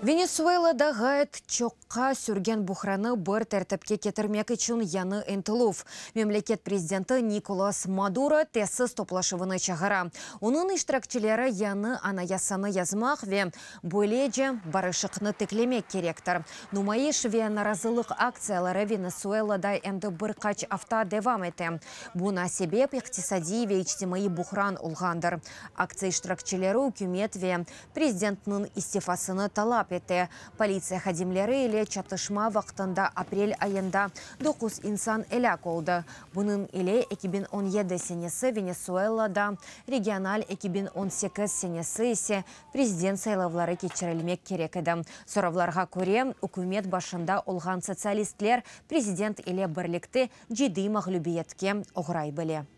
Venesuelada ğayet çoqqa sürgen buhranı bir tertipke ketirmek içün yañı ıntıluv. Memleket prezidenti Nikolas Maduro tesis toplaşuvını çağıra. Onıñ iştirakçileri yañı anayasanı yazmaq ve böylece barışıqnı tiklemek kerektir. Numayış ve narazılıq aktsiyaları Venesuelada endi bir qaç afta devam ete. Buña sebep iqtisadiy ve içtimaiy buhran olğandır. Aktsiya iştirakçileri ükümet ve prezidentniñ istifasını talap ete. Politsiya hadimleri ile çatışma vaqtında aprel ayında 9 insan elâk oldı. Bunıñ ile 2017 senesi Venesuelada regional, 2018 senesi ise prezident saylavları keçirilmek kerek edi. Soravlarğa köre, ükümet başında olğan sotsialistler prezident ile birlikte ciddiy mağlübiyetke oğray bile.